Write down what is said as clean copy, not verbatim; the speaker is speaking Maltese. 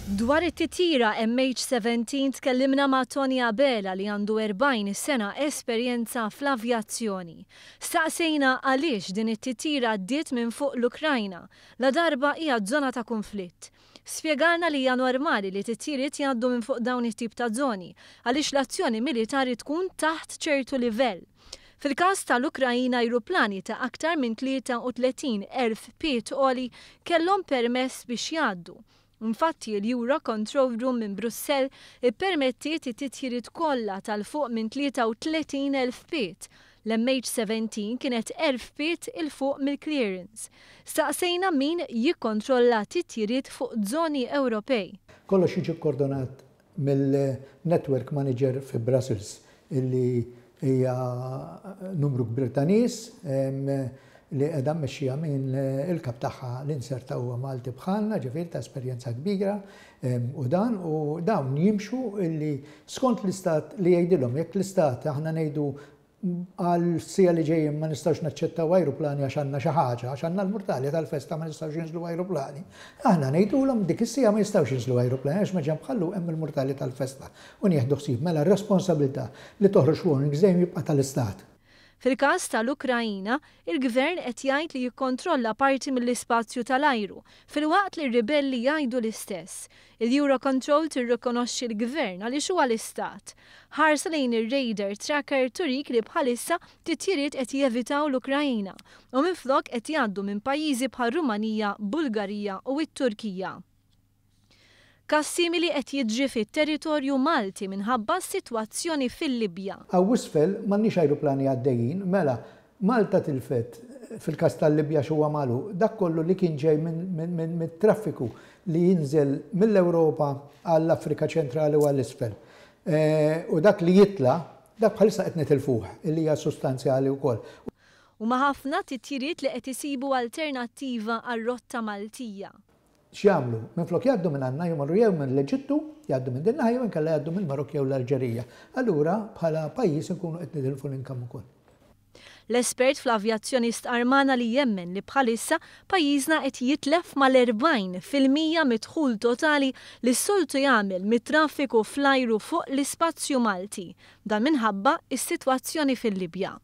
Dwar it-titjira MH17 tkellimna ma' Tony Abela li għandu 40 sena esperjenza fl-avjazzjoni. Staqsejna għaliex din it-titjira għaddiet minn fuq l-Ukrajna, ladarba hija żona ta' kunflitt. Spjegalna li hija normali li titjiriet jgħaddu minn fuq dawn it-tip ta' żoni għaliex l-azzjoni militari tkun taħt ċertu livell. Fil-każ tal-Ukrajina ajruplani ta' aktar minn 33,000 pied għoli kellhom permess biex jgħaddu. Infatti l-Eurocontrol Room minn Brussell ippermettiet it-titjiriet kollha ta' 'l fuq minn 33,000 pied. L-MH17 kienet 1,000 pied 'il fuq mill-clearance. Staqsejna min jikkontrolla titjiriet fuq żoni Ewropej. Kollox jiġi kkordonat mill-network manager fi Brussels illi hija numru kbir ta' nies li qiegħda mmexxija minn il-kap tagħha li nserta huwa Malti bħalna, ġifieri ta' esperjenza kbira u dan u dawn jimxu illi skont l-istat li jgħidilhom jekk l-istat aħna ngħidu għal siegħa li ġejjin ma nistgħux naċċettaw ajruplani għax għandna xi ħaġa, għax għandna l-murtali tal-festa ma nistgħux jinżlu ajruplani. Aħna ngħidulhom dik is-siegħa ma jistgħux jinżlu ajruplani għax maġenb Ħal Luq hemm il-murtali tal-festa u nieħdu ħsieb mela r-responsabilità li toħroġ warnings dejjem jibqa' tal-istat. Fil-każ tal-Ukraina, il-Gvern qed jgħid li jikkontrolla parti mill-ispazju tal-ajru, filwaqt li r-ribelli jgħidu l-istess. Il-Eurocontrol tirrikonoxxi l-Gvern għaliex huwa l-Istat. Ħarsa lejn ir-radar tracker turik li bħalissa titjiriet qed jevitaw l-Ukraina u minflok qed jgħaddu minn pajjiżi bħar-Rumanija, Bulgarija u t-Turkija. Każ simili qed jiġri fit-territorju Malti minħabba s-sitwazzjoni fil-Libja. Hawn isfel m'għandniex ajruplani għaddejjin, mela Malta tilfet, fil-każ tal-Libja għax huwa magħluq, dak kollu li kien ġej mit-traffiku li jinżel mill-Ewropa għall-Afrika ċentrali u għal isfel. U dak li jitla', dak bħalissa qed nitilfuh, illi hija sostanzjali wkoll. Huma ħafna titjiriet li qed isibu alternattiva għar-rotta Maltija. X'jagħmlu? Minflok jgħaddu minn għandna jmorru jew minn l-Eġittu, jgħaddu minn din naħa jew inkella jgħaddu mill-Marokk jew l-Alġerija. Allura bħala pajjiż inkunu qed nitilfu l-income ukoll. L-espert fl-avjazzjoni stqarr magħna li jemmen li bħalissa pajjiżna qed jitlef mal-40% mid-dħul totali li s-soltu jagħmel mit-traffiku fl-ajru fuq l-ispazju Malti. Dan minħabba s-sitwazzjoni fil-Libja.